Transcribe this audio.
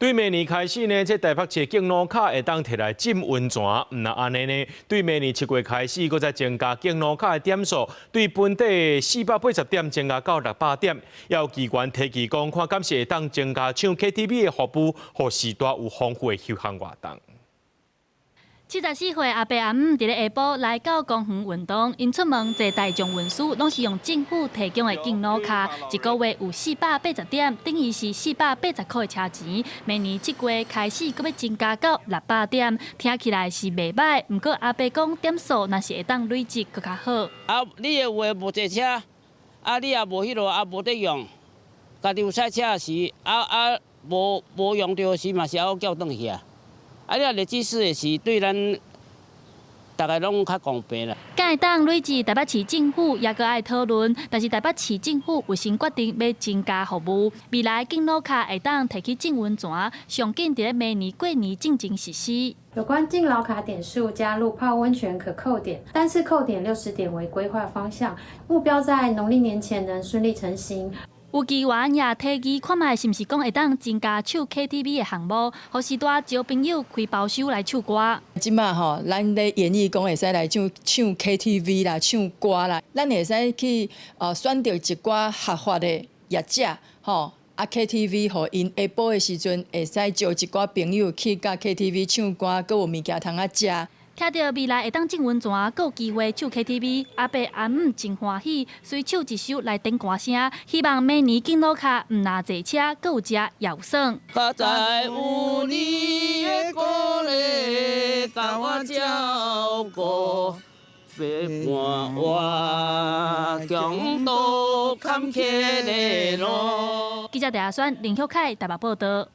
對明年開始呢，這台北市敬老卡會當提來浸溫泉，毋但按呢呢，對明年7月開始，閣再增加敬老卡的點數，對本地480點增加到600點。也有機關提議講，看敢是會當增加唱 KTV 的服務，予序大有豐富的休閒活動。74歲阿伯阿姆佇咧下晡來到公園運動，𪜶出門坐大眾運輸，攏是用政府提供的敬老卡，一個月有480點，等於是480箍的車錢。明年7月開始，閣欲增加到600點，聽起來是袂䆀。毋過阿伯講點數若是會當累積，閣較好。啊，你的話無坐車，啊，你也無彼落，啊，無得用，家己有賽車時，啊啊，無無用著時嘛是猶叫轉去啊。啊！你若累積式的是對咱逐个攏較公平啦。敢會當累積台北市政府也閣愛討論，但是台北市政府有先決定欲增加服務，未來敬老卡會當提去浸溫泉，上緊佇咧明年過年進前實施。有關敬老卡點數加入泡溫泉可扣點，單次扣點60點為規劃方向，目標在農曆年前能順利成行。有議員也提議看覓是毋是講會當增加唱 KTV 的項目，予序大招朋友開包廂來唱歌。這馬吼，咱咧研議講會使來唱唱 KTV 啦，唱歌啦，咱會使去選擇一寡合法的業者吼，啊 KTV 予𪜶下晡的時陣會使招一寡朋友去共 KTV 唱歌，閣有物件通仔食。聽著未來會當浸溫泉，閣有機會唱 KTV，阿伯阿姆真歡喜，隨手一首來點歌聲，希望明年敬老卡毋但坐車，閣有食也有耍。佳哉有你的鼓勵，共我照顧，陪伴我共渡坎坷的路。記者鄭阿選、林旭凱台北報道。